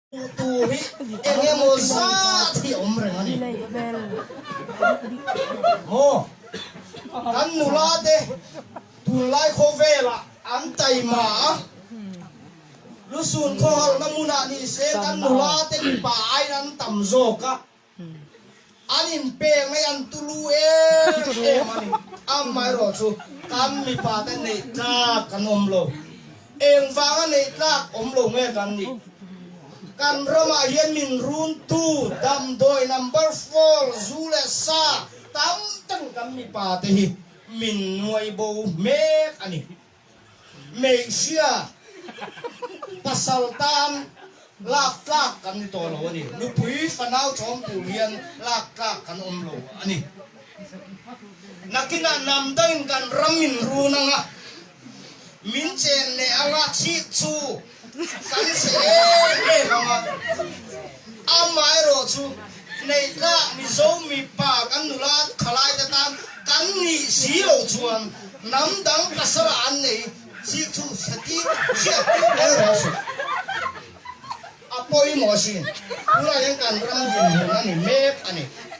Duh tur hi eng emaw zat hi a awm reng a ni. Maw? Kan nula te tunlai khawvelah an taima a, lusun khawharna hmunah ni se kan nula te mipa aiin an tam zawk a, An inpek mai an tulu em em a ni. Amaherawh chu kan mipa te neih tlak kan awm lo. Engvanga neih tlak awm lo nge kan nih? Kan ramah hian min runtu damdawi number four zu leh sa tam takin kan mipa te hi min nuai bo mek a ni. Hmeichhia pasal tan lak tlak kan ni tawh lo a ni. Nupui fanau chawm tur hian lak tlak kan awm lo a ni. Nakinah hnam dangin kan ram min run ang a, min chen leh ang a, chhik chu kan chhe em em ang a. Amaherawhchu, Neihtlak Mizo mipa kan nula khalai te tan kan nih si lo chuan hnam dang pasal ah an nei chik chu hretir hriat tir reng reng suh. A pawimawh asin. Tunah hian kan ram dinhmun a ni mek a ni.